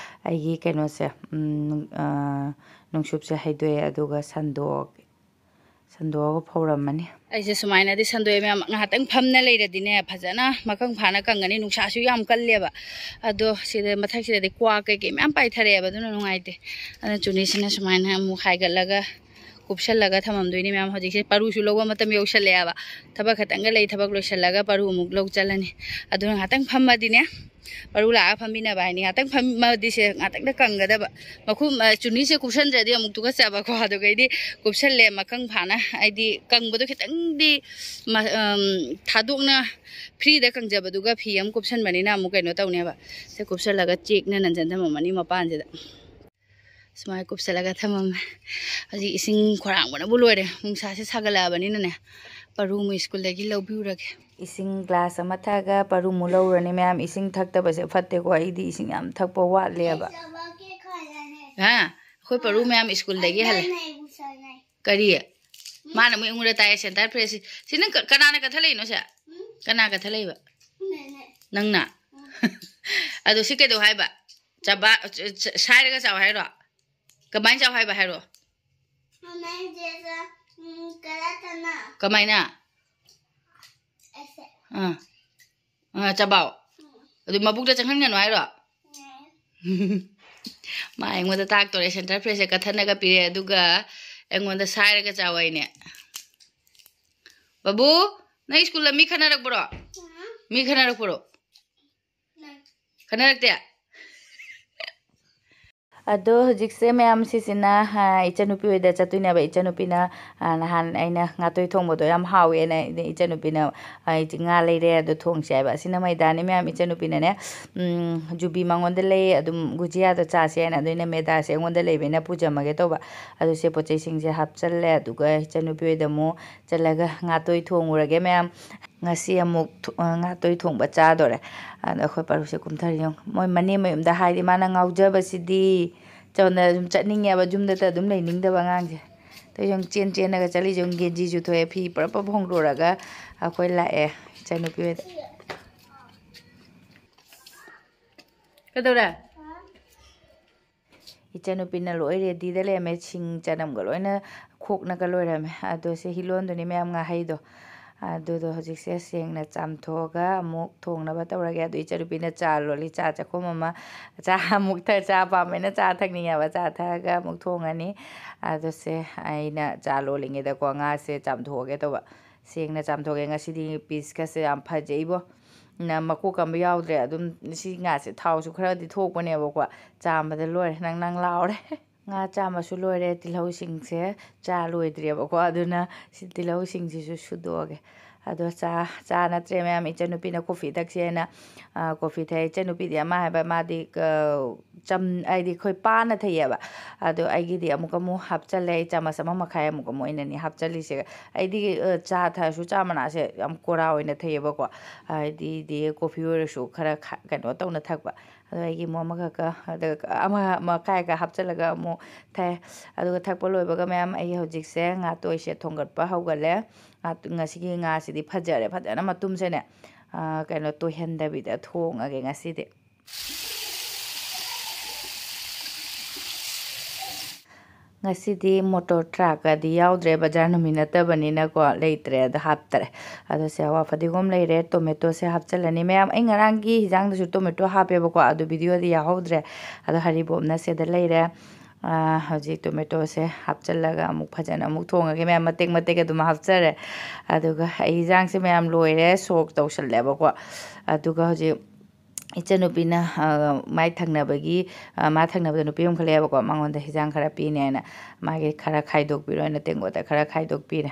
ꯑꯩꯒꯤ ꯀꯩꯅꯣꯁꯦ, ꯎꯝ, ꯑ, ꯅꯨꯡꯁꯨꯞꯁꯦ ꯍꯩꯗꯣꯛꯑꯦ꯫ ꯑꯗꯨꯒ ꯁꯟꯗꯣꯛ-, ꯁꯟꯗꯣꯛꯑꯒ ꯐꯧꯔꯝꯃꯅꯤ꯫ ꯑꯩꯁꯦ ꯁꯨꯃꯥꯏꯅꯗꯤ ꯁꯟꯗꯣꯛꯑꯦ ꯃꯌꯥꯝ꯫ ꯉꯥꯏꯍꯥꯛꯇꯪ ꯐꯝꯅ ꯂꯩꯔꯗꯤꯅꯦ ꯐꯖꯅ ꯃꯀꯪ ꯐꯥꯅ ꯀꯪꯒꯅꯤ꯫ ꯅꯨꯡꯁꯥꯁꯨ ꯌꯥꯝ ꯀꯜꯂꯦꯕ꯫ ꯑꯗꯣ ꯁꯤꯗ ꯃꯊꯛꯁꯤꯗꯗꯤ ꯀ꯭ꯋꯥ ꯀꯩꯀꯩ ꯃꯌꯥꯝ ꯄꯥꯏꯊꯔꯛꯑꯦꯕ꯫ ꯑꯗꯨꯅ ꯅꯨꯡꯉꯥꯏꯇꯦ꯫ ꯑꯗꯨꯅ ꯆꯨꯅꯤꯁꯤꯅ ꯁꯨꯃꯥꯏꯅ ꯑꯃꯨꯛ ꯍꯥꯏꯒꯠꯂꯒ ꯀꯨꯞꯁꯜꯂꯒ ꯊꯝꯃꯝꯗꯣꯏꯅꯤ ꯃꯌꯥꯝ꯫ ꯍꯧꯖꯤꯛꯁꯦ ꯄꯔꯨꯁꯨ ꯂꯧꯕ ꯃꯇꯝ ꯌꯧꯁꯜꯂꯛꯑꯦꯕ꯫ ꯊꯕꯛ ꯈꯛꯇꯪꯒ ꯂꯩ, ꯊꯕꯛ ꯂꯣꯏꯁꯜꯂꯒ ꯄꯔꯨ ꯑꯃꯨꯛ ꯂꯧ ꯆꯠꯂꯅꯤ꯫ ꯑꯗꯨꯅ ꯉꯥꯛꯇꯪ ꯐꯝꯃꯗꯤꯅꯦ, ꯄꯔꯨ ꯂꯥꯛꯑꯒ ꯐꯝꯃꯤꯟꯅꯕ ꯍꯥꯏꯅꯤ꯫ ꯉꯥꯛꯇꯪ ꯐꯝꯃꯗꯤ ꯁꯦ ꯉꯥꯛꯇꯪꯗ ꯀꯪꯒꯗꯕ꯫ ꯃꯈꯨꯝ, ꯑ, ꯆꯨꯅꯤꯁꯦ ꯀꯨꯞꯁꯟꯗ꯭ꯔꯗꯤ ꯑꯃꯨꯛ ꯇꯨꯀꯠꯆꯕꯀꯣ꯫ ꯑꯗꯨꯒꯩꯗꯤ ꯀꯨꯞꯁꯜꯂꯦ ꯃꯀꯪ ꯐꯥꯅ, ꯍꯥꯏꯗꯤ ꯀꯪꯕꯗꯣ ꯈꯤꯇꯪꯗꯤ ꯃ-, ꯑꯝ, ꯊꯥꯗꯣꯛꯅ ꯐ꯭ꯔꯤꯗ ꯀꯪꯖꯕꯗꯨꯒ ꯐꯤ ꯑꯃ ꯀꯨꯞꯁꯟꯕꯅꯤꯅ ꯑꯃꯨꯛ ꯀꯩꯅꯣ ꯇꯧꯅꯦꯕ꯫ ꯁꯦ ꯀꯨꯞꯁꯜꯂꯒ ꯆꯦꯛꯅ ꯅꯟꯖꯟ ꯊꯝꯃꯝꯃꯅꯤ ꯃꯄꯥꯟꯁꯤꯗ꯫ ꯁꯨꯃꯥꯏꯅ ꯀꯨꯞꯁꯜꯂꯒ ꯊꯝꯃꯝꯃꯦ꯫ ꯍꯧꯖꯤꯛ ꯏꯁꯤꯡ ꯈꯣꯏꯔꯥꯡꯕꯅꯕꯨ ꯂꯣꯏꯔꯦ꯫ ꯅꯨꯡꯁꯥꯁꯦ ꯁꯥꯒꯠꯂꯛꯑꯕꯅꯤꯅꯅꯦ, ꯄꯔꯨ ꯑꯃꯨꯛ ꯁ꯭ꯀꯨꯜꯗꯒꯤ ꯂꯧꯕꯤꯔꯨꯔꯒꯦ꯫ ꯏꯁꯤꯡ ꯒ꯭ꯂꯥꯁ ꯑꯃ ꯊꯛꯑꯒ ꯄꯔꯨ ꯑꯃꯨꯛ ꯂꯧꯔꯅꯤ ꯃꯌꯥꯝ꯫ ꯏꯁꯤꯡ ꯊꯛꯇꯕꯁꯦ ꯐꯠꯇꯦꯀꯣ꯫ ꯑꯩꯗꯤ ꯏꯁꯤꯡ ꯌꯥꯝ ꯊꯛꯄ ꯋꯥꯠꯂꯦꯕ꯫ ꯍꯥ? ꯑꯩꯈꯣꯏ ꯄꯔꯨ ꯃꯌꯥꯝ ꯁ꯭ꯀꯨꯜꯗꯒꯤ ꯍꯜꯂꯦ꯫ ꯀꯔꯤ? ꯃꯥꯅ ꯑꯃꯨꯛ ꯑꯩꯉꯣꯟꯗ ꯇꯥꯏ, ꯁꯦꯟꯇꯔ ꯐ꯭ꯔꯦꯁ꯫ ꯁꯤ ꯅꯪ ꯀ-, ꯀꯅꯥꯅ ꯀꯠꯊꯠꯂꯛꯏꯅꯣ ꯁꯦ? ꯀꯅꯥ ꯀꯠꯊꯠꯂꯛꯏꯕ? ꯅꯪꯅ? ꯑꯗꯣ ꯁꯤ ꯀꯩꯗꯧ ꯍꯥꯏꯕ? ꯆꯕꯥ-, ꯆ-, ꯆ-, ꯁꯥꯏꯔꯒ ꯆꯥꯎ ꯍꯥꯏꯔꯣ? ꯀꯃꯥꯏꯅ ꯆꯥꯎ ꯍꯥꯏꯕ ꯍꯥꯏꯔꯣ? ꯀꯃꯥꯏꯅ? ꯑꯥ꯫ ꯑꯥ, ꯆꯕꯥꯎ꯫ ꯑꯗꯨ ꯃꯕꯨꯛꯇ ꯆꯪꯍꯟꯒꯅꯨ ꯍꯥꯏꯔꯣ? ꯃꯥ ꯑꯩꯉꯣꯟꯗ ꯇꯥꯛꯇꯣꯔꯦ꯫ ꯁꯦꯟꯇꯔ ꯐ꯭ꯔꯦꯁꯁꯦ ꯀꯠꯊꯠꯅꯒ ꯄꯤꯔꯦ, ꯑꯗꯨꯒ ꯑꯩꯉꯣꯟꯗ ꯁꯥꯏꯔꯒ ꯆꯥꯎ ꯍꯥꯏꯅꯦ꯫ ꯕꯥꯕꯨ, ꯅꯪ ꯁ꯭ꯀꯨꯜꯗ ꯃꯤ ꯈꯠꯅꯔꯛꯄ꯭ꯔꯣ? ꯃꯤ ꯈꯠꯅꯔꯛꯄ꯭ꯔꯣ? ꯈꯠꯅꯔꯛꯇꯦ? ꯑꯗꯣ ꯍꯧꯖꯤꯛꯁꯦ ꯃꯌꯥꯝ ꯁꯤꯁꯤꯅ, ꯑ, ꯏꯆꯟꯅꯨꯄꯤ ꯍꯣꯏꯗ ꯆꯠꯇꯣꯏꯅꯦꯕ꯫ ꯏꯆꯟꯅꯨꯄꯤꯅ, ꯑ, ꯅꯍꯥꯟ ꯑꯩꯅ ꯉꯥꯇꯣꯏ ꯊꯣꯡꯕꯗꯣ ꯌꯥꯝ ꯍꯥꯎꯋꯦꯅ ꯏꯆꯟꯅꯨꯄꯤꯅ, "ꯑ, ꯏꯆꯦ, ꯉꯥ ꯂꯩꯔꯦ, ꯑꯗꯨ ꯊꯣꯡꯁꯦ" ꯍꯥꯏꯕ꯫ ꯑꯁꯤꯅ ꯃꯩꯗꯥꯅꯤ ꯃꯌꯥꯝ꯫ ꯏꯆꯟꯅꯨꯄꯤꯅꯅꯦ, ꯎꯝ, ꯖꯨꯕꯤ ꯃꯉꯣꯟꯗ ꯂꯩ, ꯑꯗꯨꯝ ꯒꯨꯖꯤꯌꯥꯗꯣ ꯆꯥꯁꯦ ꯍꯥꯏꯅ꯫ ꯑꯗꯨ ꯑꯩꯅ ꯃꯦꯗꯥꯁꯦ ꯑꯩꯉꯣꯟꯗ ꯂꯩꯕꯅꯤꯅ ꯄꯨꯖꯃꯒꯦ ꯇꯧꯕ꯫ ꯑꯗꯨ ꯁꯦ ꯄꯣꯠ ꯆꯩꯁꯤꯡꯁꯦ ꯍꯥꯞꯆꯜꯂꯦ꯫ ꯑꯗꯨꯒ ꯏꯆꯟꯅꯨꯄꯤ ꯍꯣꯏꯗ ꯑꯃꯨꯛ ꯆꯠꯂꯒ ꯉꯥꯇꯣꯏ ꯊꯣꯡꯉꯨꯔꯒꯦ ꯃꯌꯥꯝ꯫ ꯉꯁꯤ ꯑꯃꯨꯛ ꯊꯣ-, ꯑ, ꯉꯥꯇꯣꯏ ꯊꯣꯡꯕ ꯆꯥꯗꯣꯔꯦ꯫ ꯑꯗꯣ ꯑꯩꯈꯣꯏ ꯄꯥꯔꯨꯁꯦ ꯀꯨꯝꯊꯔꯤ ꯌꯦꯡꯉꯨ꯫ ꯃꯣꯏ ꯃꯅꯦ ꯃꯌꯨꯝꯗ ꯍꯥꯏꯗꯤ ꯃꯥꯅ ꯉꯥꯎꯖꯕꯁꯤꯗꯤ꯫ ꯆꯠꯅ ꯑꯗꯨꯝ ꯆꯠꯅꯤꯡꯉꯦꯕ, ꯌꯨꯝꯗꯇ ꯑꯗꯨꯝ ꯂꯩꯅꯤꯡꯗꯕ ꯑꯉꯥꯡꯁꯦ꯫ ꯑꯗꯩ ꯌꯦꯡꯉꯨ ꯆꯦꯟ ꯆꯦꯟꯅꯒ ꯆꯠꯂꯤꯁꯦ ꯌꯦꯡꯉꯨ, ꯒꯦꯟꯖꯤꯁꯨ ꯊꯣꯛꯑꯦ, ꯐꯤ ꯄꯨꯔꯞ ꯄꯨꯔꯞ ꯍꯣꯡꯗꯣꯔꯒ ꯑꯩꯈꯣꯏ ꯂꯥꯛꯑꯦ ꯏꯆꯟꯅꯨꯄꯤ ꯍꯣꯏꯗ꯫ ꯀꯩꯗꯧꯔꯦ? ꯏꯆꯟꯅꯨꯄꯤꯅ ꯂꯣꯏ ꯔꯦꯗꯤꯗ ꯂꯩꯔꯝꯃꯦ, ꯁꯤꯡ ꯆꯅꯝꯒ ꯂꯣꯏꯅ ꯈꯣꯛꯅꯒ ꯂꯣꯏꯔꯝꯃꯦ꯫ ꯑꯗꯣ ꯁꯦ ꯍꯤꯂꯣꯟꯗꯨꯅꯤ ꯃꯌꯥꯝ, ꯉꯥꯍꯩꯗꯣ꯫ ꯑꯗꯨꯗꯣ ꯍꯧꯖꯤꯛꯁꯦ ꯁꯦꯡꯅ ꯆꯥꯝꯊꯣꯛꯑꯒ ꯑꯃꯨꯛ ꯊꯣꯡꯅꯕ ꯇꯧꯔꯒꯦ꯫ ꯑꯗꯨ ꯏꯆꯟꯅꯨꯄꯤꯅ ꯆꯥ ꯂꯣꯜꯂꯤ, ꯆꯥ ꯆꯥꯛꯈꯨꯝ ꯑꯃ, ꯆꯥ ꯑꯃꯨꯛ ꯊꯛ-, ꯆꯥ ꯄꯥꯝꯃꯦꯅ ꯆꯥ ꯊꯛꯅꯤꯡꯉꯦꯕ, ꯆꯥ ꯊꯛꯑꯒ ꯑꯃꯨꯛ ꯊꯣꯡꯉꯅꯤ꯫ ꯑꯗꯣ ꯁꯦ ꯑꯩꯅ ꯆꯥ ꯂꯣꯜꯂꯤꯉꯩꯗꯀꯣ ꯉꯥꯁꯦ ꯆꯥꯝꯊꯣꯛꯑꯒꯦ ꯇꯧꯕ꯫ ꯁꯦꯡꯅ ꯆꯥꯝꯊꯣꯛꯑꯒꯦ꯫ ꯉꯁꯤꯗꯤ ꯄꯤꯁꯀꯁꯦ ꯌꯥꯝ ꯐꯖꯩꯕꯣ꯫ ꯅ ꯃꯀꯣꯛ ꯀꯝꯕ ꯌꯥꯎꯗ꯭ꯔꯦ꯫ ꯑꯗꯨꯝ ꯁꯤ ꯉꯥꯁꯦ ꯊꯥꯎꯁꯨ ꯈꯔꯗꯤ ꯊꯣꯛꯄꯅꯦꯕꯀꯣ꯫ ꯆꯥꯝꯕꯗ ꯂꯣꯏꯔꯦ꯫ ꯅꯪ ꯅꯪ ꯂꯥꯎꯔꯦ꯫ ꯉꯥ ꯆꯥꯝꯕꯁꯨ ꯂꯣꯏꯔꯦ꯫ ꯇꯤꯜꯍꯧꯁꯤꯡꯁꯦ ꯆꯥ ꯂꯣꯏꯗ꯭ꯔꯦꯕꯀꯣ꯫ ꯑꯗꯨꯅ ꯁꯤ ꯇꯤꯜꯍꯧꯁꯤꯡꯁꯤꯁꯨ ꯁꯨꯗꯣꯛꯑꯒꯦ꯫ ꯑꯗꯣ ꯆꯥ, ꯆꯥ ꯅꯠꯇ꯭ꯔꯦ ꯃꯌꯥꯝ, ꯏꯆꯟꯅꯨꯄꯤꯅ ꯀꯣꯐꯤ ꯊꯛꯁꯦꯅ, ꯑ, ꯀꯣꯐꯤ ꯊꯛꯑꯦ꯫ ꯏꯆꯟꯅꯨꯄꯤꯗꯤ ꯑꯃ ꯍꯥꯏꯕ, ꯃꯥꯗꯤ, ꯑ, ꯆꯝ-, ꯍꯥꯏꯗꯤ ꯑꯩꯈꯣꯏ ꯄꯥꯅ ꯊꯛꯑꯦꯕ꯫ ꯑꯗꯣ ꯑꯩꯒꯤꯗꯤ ꯑꯃꯨꯛ ꯑꯃꯨꯛ ꯍꯥꯞꯆꯜꯂꯦ꯫ ꯑꯩ ꯆꯥꯃꯁ ꯑꯃ ꯃꯈꯥꯏ ꯑꯃꯨꯛ ꯑꯃꯨꯛ ꯑꯩꯅꯅꯦ ꯍꯥꯞꯆꯜꯂꯤꯁꯦ꯫ ꯑꯩꯗꯤ, ꯑ, ꯆꯥ ꯊꯛꯑꯁꯨ ꯆꯥ ꯃꯅꯥꯁꯦ ꯌꯥꯝ ꯀꯣꯔꯥ ꯑꯣꯏꯅ ꯊꯛꯑꯦꯕꯀꯣ꯫ ꯍꯥꯏꯗꯤ ꯗꯤ ꯀꯣꯐꯤ ꯑꯣꯏꯔꯁꯨ ꯈꯔ ꯈ-, ꯀꯩꯅꯣ ꯇꯧꯅ ꯊꯛꯄ꯫ ꯑꯗꯣ ꯑꯩꯒꯤ ꯑꯃꯨꯛ ꯑꯃꯈꯛꯀ, ꯑꯗ ꯑꯃ ꯃꯈꯥꯏꯒ ꯍꯥꯞꯆꯜꯂꯒ ꯑꯃꯨꯛ ꯊꯛꯑꯦ꯫ ꯑꯗꯨꯒ ꯊꯛꯄ ꯂꯣꯏꯕꯒ ꯃꯌꯥꯝ ꯑꯩ ꯍꯧꯖꯤꯛꯁꯦ ꯉꯥꯇꯣꯏꯁꯦ ꯊꯣꯡꯒꯠꯄ ꯍꯧꯒꯠꯂꯦ꯫ ꯉꯥ-, ꯉꯁꯤꯒꯤ ꯉꯥꯁꯤꯗꯤ ꯐꯖꯔꯦ, ꯐꯖꯅ ꯃꯇꯨꯝꯁꯦꯅꯦ, ꯑ, ꯀꯩꯅꯣ ꯇꯣꯏꯍꯟꯗꯕꯤꯗ ꯊꯣꯡꯉꯒꯦ ꯉꯁꯤꯗꯤ꯫ ꯉꯁꯤꯗꯤ ꯃꯣꯇꯣꯔ ꯇ꯭ꯔꯥꯛꯀꯗꯤ ꯌꯥꯎꯗ꯭ꯔꯦ, ꯕꯖꯥꯔ ꯅꯨꯃꯤꯠ ꯅꯠꯇꯕꯅꯤꯅꯀꯣ, ꯂꯩꯇ꯭ꯔꯦ, ꯑꯗꯣ ꯍꯥꯞꯇꯔꯦ꯫ ꯑꯗꯣ ꯁꯦ ꯍꯋꯥ ꯐꯗꯤꯒꯣꯝ ꯂꯩꯔꯦ, ꯇꯣꯃꯦꯇꯣꯁꯦ ꯍꯥꯞꯆꯜꯂꯅꯤ꯫ ꯃꯌꯥꯝ, ꯑꯩ ꯉꯔꯥꯡꯒꯤ ꯍꯤꯟꯖꯥꯡꯗꯁꯨ ꯇꯣꯃꯦꯇꯣ ꯍꯥꯞꯄꯦꯕꯀꯣ, ꯑꯗꯨ ꯚꯤꯗꯤꯑꯣꯗꯤ ꯌꯥꯎꯍꯧꯗ꯭ꯔꯦ꯫ ꯑꯗꯣ ꯍꯔꯤꯕꯣꯞꯅ ꯁꯤꯗ ꯂꯩꯔꯦ꯫ ꯑꯥ, ꯍꯧꯖꯤꯛ ꯇꯣꯃꯦꯇꯣꯁꯦ ꯍꯥꯞꯆꯜꯂꯒ ꯑꯃꯨꯛ ꯐꯖꯅ ꯑꯃꯨꯛ ꯊꯣꯡꯉꯒꯦ ꯃꯌꯥꯝ, ꯃꯇꯦꯛ ꯃꯇꯦꯛ ꯑꯗꯨꯝ ꯍꯥꯞꯆꯔꯦ꯫ ꯑꯗꯨꯒ ꯑꯩ ꯍꯤꯟꯖꯥꯡꯁꯦ ꯃꯌꯥꯝ ꯂꯣꯏꯔꯦ, ꯁꯣꯛ ꯇꯧꯁꯜꯂꯦꯕꯀꯣ꯫ ꯑꯗꯨꯒ ꯍꯧꯖꯤꯛ ꯏꯆꯟꯅꯨꯄꯤꯅ, ꯑ, ꯃꯥꯏ ꯊꯪꯅꯕꯒꯤ, ꯑ, ꯃꯥ ꯊꯪꯅꯕꯗ ꯅꯨꯄꯤ ꯑꯃꯈꯛ ꯂꯩꯌꯦꯕꯀꯣ, ꯃꯉꯣꯟꯗ ꯍꯤꯟꯖꯥꯡ ꯈꯔ ꯄꯤꯅꯦ ꯍꯥꯏꯅ ꯃꯥꯒꯤ ꯈꯔ ꯈꯥꯏꯗꯣꯛꯄꯤꯔꯣ ꯍꯥꯏꯅ ꯇꯦꯡꯀꯣꯠꯇ ꯈꯔ ꯈꯥꯏꯗꯣꯛꯄꯤꯔꯦ꯫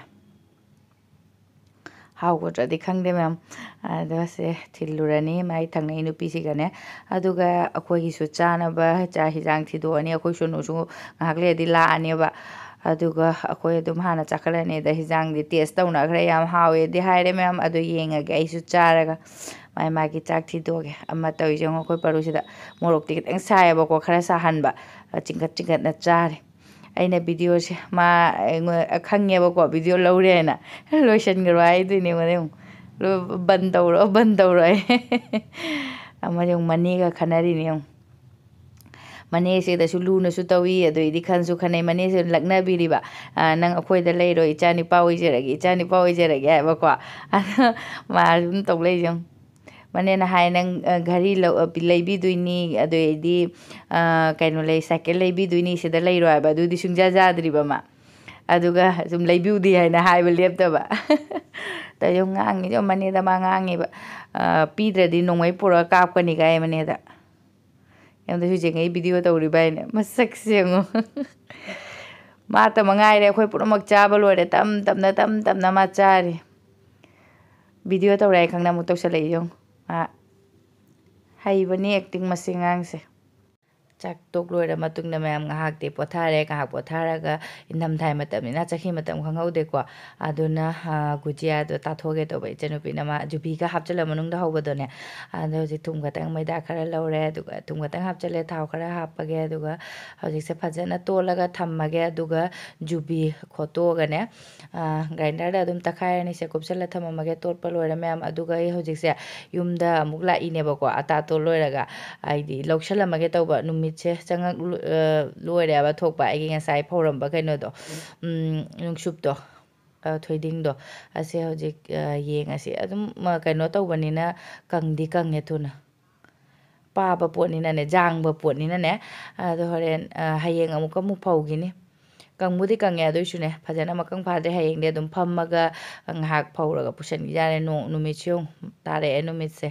ꯍꯥꯎꯒꯗ꯭ꯔꯗꯤ ꯈꯪꯗꯦ ꯃꯌꯥꯝ꯫ ꯑꯗꯣ ꯁꯦ ꯊꯤꯜꯂꯨꯔꯅꯤ ꯃꯥꯏ ꯊꯪꯅꯩ ꯅꯨꯄꯤꯁꯤꯒꯅꯦ꯫ ꯑꯗꯨꯒ ꯑꯩꯈꯣꯏꯒꯤꯁꯨ ꯆꯥꯅꯕ ꯆꯥꯛ ꯍꯤꯟꯖꯥꯡ ꯊꯤꯗꯣꯛꯑꯅꯤ꯫ ꯑꯩꯈꯣꯏ ꯁꯣꯅꯨꯁꯨ ꯉꯥꯏꯍꯥꯛ ꯂꯩꯔꯗꯤ ꯂꯥꯛꯑꯅꯦꯕ꯫ ꯑꯗꯨꯒ ꯑꯩꯈꯣꯏ ꯑꯗꯨꯝ ꯍꯥꯟꯅ ꯆꯥꯈꯠꯂꯅꯤ꯫ ꯑꯗ ꯍꯤꯟꯖꯥꯡꯗꯤ ꯇꯦꯁ ꯇꯧꯅꯈ꯭ꯔꯦ, ꯌꯥꯝ ꯍꯥꯎꯋꯦꯗꯤ ꯍꯥꯏꯔꯦ ꯃꯌꯥꯝ꯫ ꯑꯗꯣ ꯌꯦꯡꯉꯒꯦ ꯑꯩꯁꯨ ꯆꯥꯔꯒ꯫ ꯃꯥꯏ ꯃꯥꯒꯤ ꯆꯥꯛ ꯊꯤꯗꯣꯛꯑꯒꯦ꯫ ꯑꯃ ꯇꯧꯔꯤꯁꯦ ꯌꯦꯡꯉꯣ, ꯑꯩꯈꯣꯏ ꯄꯔꯨꯁꯤꯗ ꯃꯣꯔꯣꯛꯇꯤ ꯈꯤꯇꯪ ꯁꯥꯏꯌꯦꯕꯀꯣ, ꯈꯔ ꯁꯥꯍꯟꯕ꯫ ꯆꯤꯡꯈꯠ ꯆꯤꯡꯈꯠꯅ ꯆꯥꯔꯦ꯫ ꯑꯩꯅ ꯚꯤꯗꯤꯑꯣꯁꯦ ꯃꯥ ꯑꯩꯉꯣꯟ-, ꯈꯪꯉꯦꯕꯀꯣ, ꯚꯤꯗꯤꯑꯣ ꯂꯧꯔꯦꯅ꯫ "ꯂꯣꯏꯁꯤꯟꯈ꯭ꯔꯣ" ꯍꯥꯏꯗꯣꯏꯅꯦ ꯑꯩꯉꯣꯟꯗ ꯑꯃꯨꯛ꯫ "ꯂꯣ-, ꯕꯟ ꯇꯧꯔꯣ, ꯕꯟ ꯇꯧꯔꯣ" ꯍꯥꯏ꯫ ꯑꯃꯗꯤ ꯑꯃꯨꯛ ꯃꯅꯦꯒ ꯈꯟꯅꯔꯤꯅꯦ ꯑꯃꯨꯛ꯫ ꯃꯅꯦꯁꯤꯗꯁꯨ ꯂꯨꯅꯁꯨ ꯇꯧꯏ, ꯑꯗꯨꯏꯗꯤ ꯈꯟꯁꯨ ꯈꯟꯅꯩ꯫ ꯃꯅꯦꯁꯤ ꯂꯛꯅꯕꯤꯔꯤꯕ, "ꯑ, ꯅꯪ ꯑꯩꯈꯣꯏꯗ ꯂꯩꯔꯣ, ꯏꯆꯥ ꯅꯨꯄꯥ ꯑꯣꯏꯖꯔꯒꯦ, ꯏꯆꯥ ꯅꯨꯄꯥ ꯑꯣꯏꯖꯔꯒꯦ" ꯍꯥꯏꯕꯀꯣ꯫ ꯑꯗꯣ ꯃꯥ ꯑꯗꯨꯝ ꯇꯧ ꯂꯩꯁꯦ ꯌꯦꯡꯉꯨ꯫ ꯃꯅꯦꯅ ꯍꯥꯏ, "ꯅꯪ, ꯑ, ꯘꯔꯤ ꯂꯧ-, ꯑ, ꯂꯩꯕꯤꯗꯣꯏꯅꯤ, ꯑꯗꯨꯗꯩꯗꯤ, ꯑ, ꯀꯩꯅꯣ ꯂꯩ, ꯁꯥꯏꯀꯜ ꯂꯩꯕꯤꯗꯣꯏꯅꯤ, ꯁꯤꯗ ꯂꯩꯔꯣ" ꯍꯥꯏꯕ꯫ ꯑꯗꯨꯗꯤ ꯁꯨꯡꯖꯥ ꯖꯥꯗ꯭ꯔꯤꯕ ꯃꯥ꯫ ꯑꯗꯨꯒ ꯁꯨꯝ ꯂꯩꯕꯤꯌꯨꯗꯤ ꯍꯥꯏꯅ ꯍꯥꯏꯕ ꯂꯦꯞꯇꯕ꯫ ꯇꯧꯔꯤꯁꯦ ꯌꯦꯡꯉꯨ, ꯉꯥꯡꯉꯤꯁꯦ ꯌꯦꯡꯉꯨ, ꯃꯅꯦꯗ ꯃꯥ ꯉꯥꯡꯉꯤꯕ, ꯑ, "ꯄꯤꯗ꯭ꯔꯗꯤ ꯅꯣꯡꯃꯩ ꯄꯨꯔꯒ ꯀꯥꯞꯀꯅꯤ" ꯀꯥꯏ ꯃꯅꯦꯗ꯫ ꯌꯦꯡꯉꯨ, ꯍꯧꯖꯤꯛ ꯍꯧꯖꯤꯛ ꯑꯩ ꯚꯤꯗꯤꯑꯣ ꯇꯧꯔꯤꯕ ꯍꯥꯏꯅ꯫ ꯃꯁꯛꯁꯦ ꯌꯦꯡꯉꯨ꯫ ꯃꯥꯇ ꯃꯉꯥꯏꯔꯦ, ꯑꯩꯈꯣꯏ ꯄꯨꯝꯅꯃꯛ ꯆꯥꯕ ꯂꯣꯏꯔꯦ꯫ ꯇꯞ ꯇꯞꯅ, ꯇꯞ ꯇꯞꯅ ꯃꯥ ꯆꯥꯔꯤ꯫ ꯚꯤꯗꯤꯑꯣ ꯇꯧꯔꯦ ꯍꯥꯏ ꯈꯪꯅ ꯑꯃꯨꯛ ꯇꯧꯁꯜꯂꯛꯏ ꯌꯦꯡꯉꯨ꯫ ꯃꯥ ꯍꯩꯕꯅꯤ ꯑꯦꯛꯇꯤꯡ ꯃꯁꯤ ꯑꯉꯥꯡꯁꯦ꯫ ꯆꯥꯛ ꯇꯣꯛ ꯂꯣꯏꯔ ꯃꯇꯨꯡꯗ ꯃꯌꯥꯝ ꯉꯥꯏꯍꯥꯛꯇꯤ ꯄꯣꯊꯥꯔꯦ꯫ ꯉꯥꯏꯍꯥꯛ ꯄꯣꯊꯥꯔꯒ ꯏꯪꯊꯝꯊꯥꯒꯤ ꯃꯇꯝꯅꯤꯅ ꯆꯍꯤ ꯃꯇꯝ ꯈꯪꯍꯧꯗꯦꯀꯣ꯫ ꯑꯗꯨꯅ, ꯑ, ꯒꯨꯖꯤꯌꯥꯗꯣ ꯇꯥꯊꯣꯛꯑꯒꯦ ꯇꯧꯕ꯫ ꯏꯆꯟꯅꯨꯄꯤꯅ ꯃꯥ ꯖꯨꯕꯤꯒ ꯍꯥꯞꯆꯤꯜꯂ ꯃꯅꯨꯡꯗ ꯍꯧꯕꯗꯣꯅꯦ꯫ ꯑꯗꯣ ꯍꯧꯖꯤꯛ ꯊꯨꯝ ꯈꯛꯇꯪ, ꯃꯩꯗꯥ ꯈꯔ ꯂꯧꯔꯦ, ꯑꯗꯨꯒ ꯊꯨꯝ ꯈꯛꯇꯪ ꯍꯥꯞꯆꯤꯜꯂꯦ, ꯊꯥꯎ ꯈꯔ ꯍꯥꯞꯄꯒꯦ, ꯑꯗꯨꯒ ꯍꯧꯖꯤꯛꯁꯦ ꯐꯖꯅ ꯇꯣꯠꯂꯒ ꯊꯝꯃꯒꯦ꯫ ꯑꯗꯨꯒ ꯖꯨꯕꯤ ꯈꯣꯠꯇꯣꯛꯑꯒꯅꯦ, ꯑ, ꯒ꯭ꯔꯥꯏꯟꯗꯔꯗ ꯑꯗꯨꯝ ꯇꯛꯈꯥꯏꯔꯅꯤꯁꯦ, ꯀꯨꯞꯁꯜꯂ ꯊꯝꯃꯝꯃꯒꯦ ꯇꯣꯠꯄ ꯂꯣꯏꯔ ꯃꯌꯥꯝ꯫ ꯑꯗꯨꯒ ꯑꯩ ꯍꯧꯖꯤꯛꯁꯦ ꯌꯨꯝꯗ ꯑꯃꯨꯛ ꯂꯥꯛꯏꯅꯦꯕꯀꯣ, ꯑꯇꯥ ꯇꯣꯠ ꯂꯣꯏꯔꯒ꯫ ꯍꯥꯏꯗꯤ ꯂꯧꯁꯜꯂꯝꯃꯒꯦ ꯇꯧꯕ, ꯅꯨꯃꯤꯠꯁꯦ ꯆꯪꯉꯛ-, ꯑ, ꯂꯣꯏꯔꯦꯕ ꯊꯣꯛꯄ, ꯑꯩꯒꯤ ꯉꯁꯥꯏ ꯐꯧꯔꯝꯕ ꯀꯩꯅꯣꯗꯣ, ꯎꯝ, ꯅꯨꯡꯁꯨꯞꯇꯣ, ꯑ, ꯊꯣꯏꯗꯤꯡꯗꯣ꯫ ꯑꯁꯦ ꯍꯧꯖꯤꯛ, ꯑ, ꯌꯦꯡꯉꯁꯤ꯫ ꯑꯗꯨꯝ, ꯑ, ꯀꯩꯅꯣ ꯇꯧꯕꯅꯤꯅ ꯀꯪꯗꯤ ꯀꯪꯉꯦ ꯊꯨꯅ꯫ ꯄꯥꯕ ꯄꯣꯠꯅꯤꯅꯅꯦ, ꯖꯥꯡꯕ ꯄꯣꯠꯅꯤꯅꯅꯦ꯫ ꯑꯗꯣ ꯍꯣꯔꯦꯟ, ꯑ, ꯍꯌꯦꯡ ꯑꯃꯨꯛꯀ ꯑꯃꯨꯛ ꯐꯧꯈꯤꯅꯤ꯫ ꯀꯪꯕꯨꯗꯤ ꯀꯪꯉꯦ, ꯑꯗꯨꯏꯁꯨꯅꯦ, ꯐꯖꯅ ꯃꯀꯪ ꯐꯥꯗ꯭ꯔꯦ꯫ ꯍꯌꯦꯡꯗꯤ ꯑꯗꯨꯝ ꯐꯝꯃꯒ ꯉꯥꯏꯍꯥꯛ ꯐꯧꯔꯒ ꯄꯨꯁꯟꯈꯤ ꯌꯥꯔꯦ꯫ ꯅꯣꯡ, ꯅꯨꯃꯤꯠꯁꯦ ꯌꯦꯡꯉꯨ, ꯇꯥꯔꯛꯑꯦ ꯅꯨꯃꯤꯠꯁꯦ꯫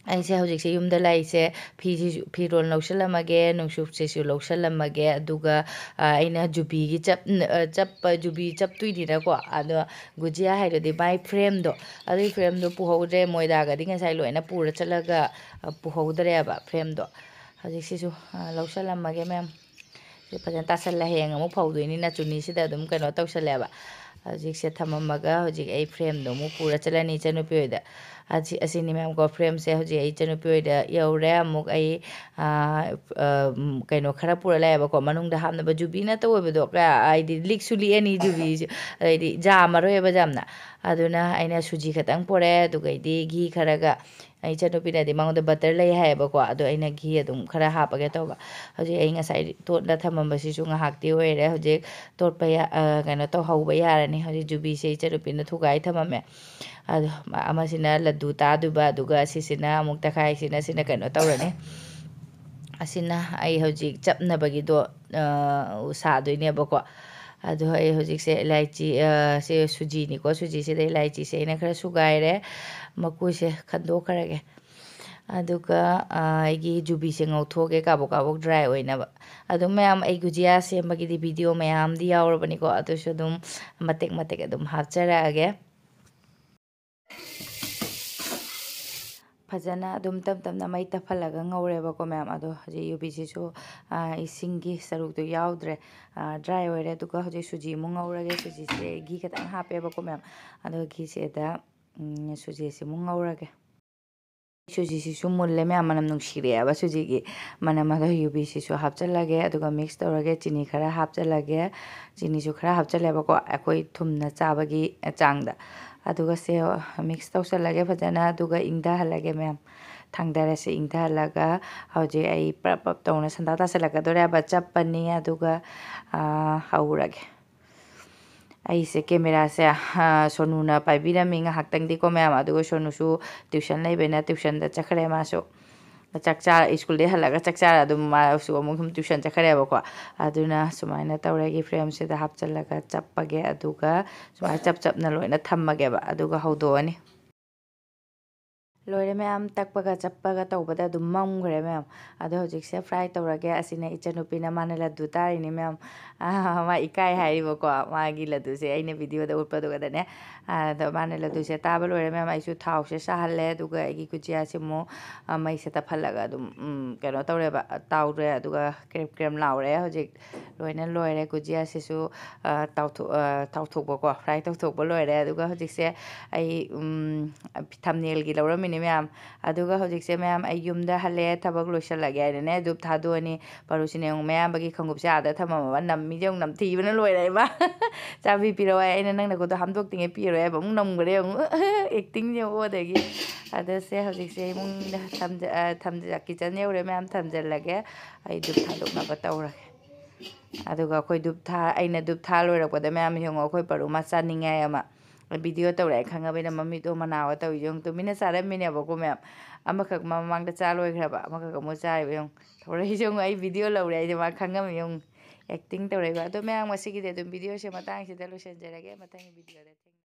ꯑꯩꯁꯦ ꯍꯧꯖꯤꯛꯁꯦ ꯌꯨꯝꯗ ꯂꯩꯁꯦ, ꯐꯤꯁꯤꯁꯨ, ꯐꯤꯔꯣꯜ ꯂꯧꯁꯜꯂꯝꯃꯒꯦ, ꯅꯨꯡꯁꯨꯞꯁꯤꯁꯨ ꯂꯧꯁꯜꯂꯝꯃꯒꯦ, ꯑꯗꯨꯒ, ꯑ, ꯑꯩꯅ ꯖꯨꯕꯤꯒꯤ ꯆꯞ-, ꯑ, ꯆꯞꯄ, ꯖꯨꯕꯤ ꯆꯞꯇꯣꯏꯅꯤꯅꯀꯣ, ꯑꯗꯣ ꯒꯨꯖꯤꯌꯥ ꯍꯥꯏꯗꯨꯗꯤ ꯃꯥꯏ frameꯗꯣ, ꯑꯗꯨꯒꯤ frameꯗꯣ ꯄꯨꯍꯧꯗ꯭ꯔꯦ, ꯃꯣꯏꯗꯥꯒꯗꯤ ꯉꯁꯥꯏ ꯂꯣꯏꯅ ꯄꯨꯔ ꯆꯠꯂꯒ, ꯑ, ꯄꯨꯍꯧꯗ꯭ꯔꯦꯕ frameꯗꯣ꯫ ꯍꯧꯖꯤꯛꯁꯤꯁꯨ, ꯑ, ꯂꯧꯁꯜꯂꯝꯃꯒꯦ ꯃꯌꯥꯝ꯫ ꯁꯤ ꯐꯖꯅ ꯇꯥꯁꯜꯂꯦ, ꯍꯌꯦꯡ ꯑꯃꯨꯛ ꯐꯧꯗꯣꯏꯅꯤꯅ ꯆꯨꯅꯤꯁꯤꯗ ꯑꯗꯨꯝ ꯀꯩꯅꯣ ꯇꯧꯁꯜꯂꯦꯕ꯫ ꯍꯧꯖꯤꯛꯁꯦ ꯊꯝꯃꯝꯃꯒ ꯍꯧꯖꯤꯛ ꯑꯩ frameꯗꯣ ꯑꯃꯨꯛ ꯄꯨꯔ ꯆꯠꯂꯅꯤ ꯏꯆꯟꯅꯨꯄꯤ ꯍꯣꯏꯗ꯫ ꯑꯁꯤ, ꯑꯁꯤꯅꯤ ꯃꯌꯥꯝꯀꯣ, frameꯁꯦ ꯍꯧꯖꯤꯛ ꯑꯩ ꯏꯆꯟꯅꯨꯄꯤ ꯍꯣꯏꯗ ꯌꯧꯔꯦ꯫ ꯑꯃꯨꯛ ꯑꯩ, ꯑ, ꯑ, ꯎꯝ, ꯀꯩꯅꯣ ꯈꯔ ꯄꯨꯔ ꯂꯥꯛꯑꯦꯕꯀꯣ, ꯃꯅꯨꯡꯗ ꯍꯥꯞꯅꯕ ꯖꯨꯕꯤ ꯅꯠꯇꯕ ꯑꯣꯏꯕꯗꯣ, ꯀꯌꯥ, ꯍꯥꯏꯗꯤ ꯂꯤꯛꯁꯨ ꯂꯤꯛꯑꯅꯤ ꯖꯨꯕꯤꯁꯨ, ꯑꯗꯩꯗꯤ ꯌꯥꯝꯃꯔꯣꯏꯕ ꯌꯥꯝꯅ꯫ ꯑꯗꯨꯅ ꯑꯩꯅ ꯁꯨꯖꯤ ꯈꯛꯇꯪ ꯄꯨꯔꯛꯑꯦ, ꯑꯗꯨꯒꯩꯗꯤ ꯘꯤ ꯈꯔꯒ, ꯑꯩ ꯏꯆꯟꯅꯨꯄꯤꯅꯗꯤ ꯃꯉꯣꯟꯗ butter ꯂꯩ ꯍꯥꯏꯌꯦꯕꯀꯣ, ꯑꯗꯣ ꯑꯩꯅ ꯘꯤ ꯑꯗꯨꯝ ꯈꯔ ꯍꯥꯞꯄꯒꯦ ꯇꯧꯕ꯫ ꯍꯧꯖꯤꯛ ꯑꯩ ꯉꯁꯥꯏ ꯇꯣꯠꯂ ꯊꯝꯃꯝꯕꯁꯤꯁꯨ ꯉꯥꯏꯍꯥꯛꯇꯤ ꯑꯣꯏꯔꯦ꯫ ꯍꯧꯖꯤꯛ ꯇꯣꯠꯄ ꯌꯥ-, ꯑ, ꯀꯩꯅꯣ ꯇꯧꯍꯧꯕ ꯌꯥꯔꯅꯤ꯫ ꯍꯧꯖꯤꯛ ꯖꯨꯕꯤꯁꯦ ꯏꯆꯟꯅꯨꯄꯤꯅ ꯊꯨꯒꯥꯏ ꯊꯝꯃꯝꯃꯦ꯫ ꯑꯗꯣ ꯑꯃꯁꯤꯅ ꯂꯗꯨ ꯇꯥꯗꯣꯏꯕ, ꯑꯗꯨꯒ ꯑꯁꯤꯁꯤꯅ ꯑꯃꯨꯛ ꯇꯈꯥꯏꯁꯤꯅ, ꯁꯤꯅ ꯀꯩꯅꯣ ꯇꯧꯔꯅꯤ꯫ ꯑꯁꯤꯅ ꯑꯩ ꯍꯧꯖꯤꯛ ꯆꯞꯅꯕꯒꯤꯗꯣ, ꯑ, ꯁꯥꯗꯣꯏꯅꯦꯕꯀꯣ꯫ ꯑꯗꯣ ꯑꯩ ꯍꯧꯖꯤꯛꯁꯦ ꯏꯂꯥꯏꯆꯤ, ꯑ, ꯁꯦ ꯁꯨꯖꯤꯅꯤꯀꯣ, ꯁꯨꯖꯤꯁꯤꯗ ꯏꯂꯥꯏꯆꯤꯁꯦ ꯑꯩꯅ ꯈꯔ ꯁꯨꯒꯥꯏꯔꯦ, ꯃꯀꯨꯁꯦ ꯈꯟꯗꯣꯛꯈ꯭ꯔꯒꯦ꯫ ꯑꯗꯨꯒ, ꯑ, ꯑꯩꯒꯤ ꯖꯨꯕꯤꯁꯦ ꯉꯧꯊꯣꯛꯑꯒꯦ ꯀꯥꯕꯣꯛ ꯀꯥꯕꯣꯛ dry ꯑꯣꯏꯅꯕ꯫ ꯑꯗꯨꯝ ꯃꯌꯥꯝ ꯑꯩ ꯒꯨꯖꯤꯌꯥ ꯁꯦꯝꯕꯒꯤꯗꯤ video ꯃꯌꯥꯝꯗꯤ ꯌꯥꯎꯔꯕꯅꯤꯀꯣ, ꯑꯗꯨꯁꯨ ꯑꯗꯨꯝ ꯃꯇꯦꯛ ꯃꯇꯦꯛ ꯑꯗꯨꯝ ꯍꯥꯞꯆꯔꯛꯑꯒꯦ꯫ ꯐꯖꯅ ꯑꯗꯨꯝ ꯇꯞ ꯇꯞꯅ ꯃꯩ ꯇꯞꯍꯜꯂꯒ ꯉꯧꯔꯦꯕꯀꯣ ꯃꯌꯥꯝ꯫ ꯑꯗꯣ ꯍꯧꯖꯤꯛ ꯌꯨꯕꯤꯁꯤꯁꯨ, ꯑ, ꯏꯁꯤꯡꯒꯤ ꯁꯔꯨꯛꯇꯣ ꯌꯥꯎꯗ꯭ꯔꯦ, ꯑ, dry ꯑꯣꯏꯔꯦ꯫ ꯑꯗꯨꯒ ꯍꯧꯖꯤꯛ ꯁꯨꯖꯤ ꯑꯃꯨꯛ ꯉꯧꯔꯒꯦ꯫ ꯁꯨꯖꯤꯁꯦ ꯘꯤ ꯈꯤꯇꯪ ꯍꯥꯞꯄꯦꯕꯀꯣ ꯃꯌꯥꯝ꯫ ꯑꯗꯣ ꯘꯤꯁꯤꯗ, ꯎꯝ, ꯁꯨꯖꯤꯁꯤ ꯑꯃꯨꯛ ꯉꯧꯔꯒꯦ꯫ ꯁꯨꯖꯤꯁꯤꯁꯨ ꯃꯨꯜꯂꯦ ꯃꯌꯥꯝ, ꯃꯅꯝ ꯅꯨꯡꯁꯤꯔꯛꯑꯦꯕ ꯁꯨꯖꯤꯒꯤ ꯃꯅꯝ꯫ ꯑꯗꯣ ꯌꯨꯕꯤꯁꯤꯁꯨ ꯍꯥꯞꯆꯜꯂꯒꯦ, ꯑꯗꯨꯒ mix ꯇꯧꯔꯒꯦ꯫ ꯆꯤꯅꯤ ꯈꯔ ꯍꯥꯞꯆꯜꯂꯒꯦ, ꯆꯤꯅꯤꯁꯨ ꯈꯔ ꯍꯥꯞꯆꯜꯂꯦꯕꯀꯣ, ꯑꯩꯈꯣꯏ ꯊꯨꯝꯅ ꯆꯥꯕꯒꯤ ꯆꯥꯡꯗ꯫ ꯑꯗꯨꯒ ꯁꯦ mix ꯇꯧꯁꯜꯂꯒꯦ ꯐꯖꯅ, ꯑꯗꯨꯒ ꯏꯪꯊꯍꯜꯂꯒꯦ ꯃꯌꯥꯝ꯫ ꯊꯥꯡꯗꯔꯁꯦ ꯏꯪꯊꯍꯜꯂꯒ꯫ ꯍꯧꯖꯤꯛ ꯑꯩ ꯄ꯭ꯔꯞ ꯄ꯭ꯔꯞ ꯇꯧꯅ ꯁꯟꯗꯥ ꯇꯥꯁꯜꯂꯛꯀꯗꯣꯔꯦꯕ, ꯆꯞꯄꯅꯤ꯫ ꯑꯗꯨꯒ, ꯑꯥ, ꯍꯧꯔꯒꯦ꯫ ꯑꯩꯁꯦ cameraꯁꯦ, ꯑꯥ, ꯁꯣꯅꯨꯅ ꯄꯥꯏꯕꯤꯔꯝꯃꯤ ꯉꯥꯏꯍꯥꯛꯇꯪꯗꯤꯀꯣ ꯃꯌꯥꯝ, ꯑꯗꯨꯒ ꯁꯣꯅꯨꯁꯨ tuition ꯂꯩꯕꯅꯤꯅ tuitionꯗ ꯆꯠꯈ꯭ꯔꯦ ꯃꯥꯁꯨ꯫ ꯆꯥꯛ ꯆꯥ-, schoolꯗꯩ ꯍꯜꯂꯛꯑꯒ ꯆꯥꯛ ꯆꯥꯔ ꯑꯗꯨꯝ ꯃꯥꯁꯨ ꯑꯃꯨꯛ ꯁꯨꯝ tuition ꯆꯠꯈ꯭ꯔꯦꯕꯀꯣ꯫ ꯑꯗꯨꯅ ꯁꯨꯃꯥꯏꯅ ꯇꯧꯔꯦ, ꯑꯩꯒꯤ frameꯁꯤꯗ ꯍꯥꯞꯆꯜꯂꯒ ꯆꯞꯄꯒꯦ, ꯑꯗꯨꯒ ꯁꯨꯃꯥꯏꯅ ꯆꯞ ꯆꯞꯅ ꯂꯣꯏꯅ ꯊꯝꯃꯒꯦꯕ, ꯑꯗꯨꯒ ꯍꯧꯗꯣꯛꯑꯅꯤ꯫ ꯂꯣꯏꯔꯦ ꯃꯌꯥꯝ, ꯇꯛꯄꯒ ꯆꯞꯄꯒ ꯇꯧꯕꯗ ꯑꯗꯨꯝ ꯃꯝꯈ꯭ꯔꯦ ꯃꯌꯥꯝ꯫ ꯑꯗꯣ ꯍꯧꯖꯤꯛꯁꯦ fry ꯇꯧꯔꯒꯦ꯫ ꯑꯁꯤꯅ ꯏꯆꯟꯅꯨꯄꯤꯅ, ꯃꯥꯅ ꯂꯗꯨ ꯇꯥꯔꯤꯅꯤ ꯃꯌꯥꯝ꯫ ꯃꯥ ꯏꯀꯥꯏ ꯍꯥꯏꯔꯤꯕꯀꯣ꯫ ꯃꯥꯒꯤ ꯂꯗꯨꯁꯦ ꯑꯩꯅ videoꯗ ꯎꯠꯄꯗꯨꯒꯗꯅꯦ꯫ ꯑꯗꯣ ꯃꯥꯅ ꯂꯗꯨꯁꯦ ꯇꯥꯕ ꯂꯣꯏꯔꯦ ꯃꯌꯥꯝ꯫ ꯑꯩꯁꯨ ꯊꯥꯎꯁꯦ ꯁꯥꯍꯜꯂꯦ꯫ ꯑꯗꯨꯒ ꯑꯩꯒꯤ ꯒꯨꯖꯤꯌꯥꯁꯦ ꯑꯃꯨꯛ, ꯑ, ꯃꯩꯁꯦ ꯇꯞꯍꯜꯂꯒ ꯑꯗꯨꯝ, ꯎꯝ, ꯀꯩꯅꯣ ꯇꯧꯔꯦꯕ, ꯇꯥꯎꯔꯦ꯫ ꯑꯗꯨꯒ ꯀ꯭ꯔꯦꯝ ꯀ꯭ꯔꯦꯝ ꯂꯥꯎꯔꯦ꯫ ꯍꯧꯖꯤꯛ ꯂꯣꯏꯅ ꯂꯣꯏꯔꯦ꯫ ꯒꯨꯖꯤꯌꯥꯁꯤꯁꯨ, ꯑ, ꯇꯥꯎꯊꯣꯛ-, ꯑ, ꯇꯥꯎꯊꯣꯛꯄꯀꯣ, fry ꯇꯧꯊꯣꯛꯄ ꯂꯣꯏꯔꯦ꯫ ꯑꯗꯨꯒ ꯍꯧꯖꯤꯛꯁꯦ ꯑꯩ, ꯎꯝ, thumbnailꯒꯤ ꯂꯧꯔꯝꯃꯤꯅꯦ ꯃꯌꯥꯝ꯫ ꯑꯗꯨꯒ ꯍꯧꯖꯤꯛꯁꯦ ꯃꯌꯥꯝ ꯑꯩ ꯌꯨꯝꯗ ꯍꯜꯂꯦ, ꯊꯕꯛ ꯂꯣꯏꯁꯤꯜꯂꯒꯦ ꯍꯥꯏꯅꯅꯦ ꯙꯨꯞ ꯊꯥꯗꯣꯛꯑꯅꯤ꯫ ꯄꯥꯔꯨꯁꯤꯅ ꯌꯦꯡꯉꯨ, ꯃꯌꯥꯝꯕꯒꯤ ꯈꯣꯡꯎꯞꯁꯦ ꯑꯥꯗ ꯊꯝꯃꯝꯃꯕ, ꯅꯝꯃꯤꯁꯦ ꯌꯦꯡꯉꯨ, ꯅꯝꯊꯤꯕꯅ ꯂꯣꯏꯔꯦ ꯏꯃꯥ꯫ "ꯆꯥꯕꯤ ꯄꯤꯔꯛꯑꯣ" ꯍꯥꯏ꯫ ꯑꯩꯅ, "ꯅꯪ ꯅꯈꯨꯠꯇꯣ ꯍꯥꯝꯗꯣꯛꯇ꯭ꯔꯤꯉꯩ ꯄꯤꯔꯣꯏ" ꯍꯥꯏꯕ, ꯑꯃꯨꯛ ꯅꯝꯈ꯭ꯔꯦ ꯑꯃꯨꯛ꯫ Actingꯁꯦ ꯌꯦꯡꯉꯨ ꯑꯗꯒꯤ꯫ ꯑꯗ ꯁꯦ ꯍꯧꯖꯤꯛꯁꯦ ꯏꯃꯨꯡꯗ ꯊꯝꯖ-, ꯑ, ꯊꯝꯖ-, kitchen ꯌꯧꯔꯦ ꯃꯌꯥꯝ, ꯊꯝꯖꯜꯂꯒꯦ꯫ ꯑꯩ ꯙꯨꯞ ꯊꯥꯗꯣꯛꯅꯕ ꯇꯧꯔꯒꯦ꯫ ꯑꯗꯨꯒ ꯑꯩꯈꯣꯏ ꯙꯨꯞ ꯊꯥ-, ꯑꯩꯅ ꯙꯨꯞ ꯊꯥ ꯂꯣꯏꯔꯛꯄꯗ ꯃꯌꯥꯝ ꯌꯦꯡꯉꯣ, ꯑꯩꯈꯣꯏ ꯄꯥꯔꯨ ꯃꯥ ꯆꯥꯅꯤꯡꯉꯦ ꯍꯥꯏ ꯑꯃ꯫ Video ꯇꯧꯔꯦ ꯍꯥꯏ ꯈꯪꯉꯕꯅꯤꯅ ꯃꯃꯤꯠꯇꯣ ꯃꯅꯥ ꯇꯧꯔꯤꯁꯦ ꯌꯦꯡꯉꯨ, ꯇꯨꯃꯤꯟꯅ ꯆꯥꯔꯝꯃꯤꯅꯦꯕꯀꯣ ꯃꯌꯥꯝ꯫ ꯑꯃꯈꯛ ꯃꯃꯥꯡꯗ ꯆꯥ ꯂꯣꯏꯈ꯭ꯔꯕ, ꯑꯃꯈꯛ ꯑꯃꯨꯛ ꯆꯥꯔꯤꯕ ꯌꯦꯡꯉꯨ꯫ ꯊꯧꯔꯛꯏꯁꯦ ꯌꯦꯡꯉꯨ, ꯑꯩ video ꯂꯧꯔꯦ ꯍꯥꯏꯁꯦ ꯃꯥ ꯈꯪꯉꯝꯃꯤ ꯌꯦꯡꯉꯨ꯫ Acting ꯇꯧꯔꯛꯏꯕ꯫ ꯑꯗꯣ ꯃꯌꯥꯝ, ꯉꯁꯤꯒꯤꯗꯤ ꯑꯗꯨꯝ videoꯁꯦ ꯃꯇꯥꯡꯁꯤꯗ ꯂꯣꯏꯁꯤꯟꯖꯔꯒꯦ꯫ ꯃꯊꯪꯒꯤ videoꯗ ꯊꯦꯡꯅ-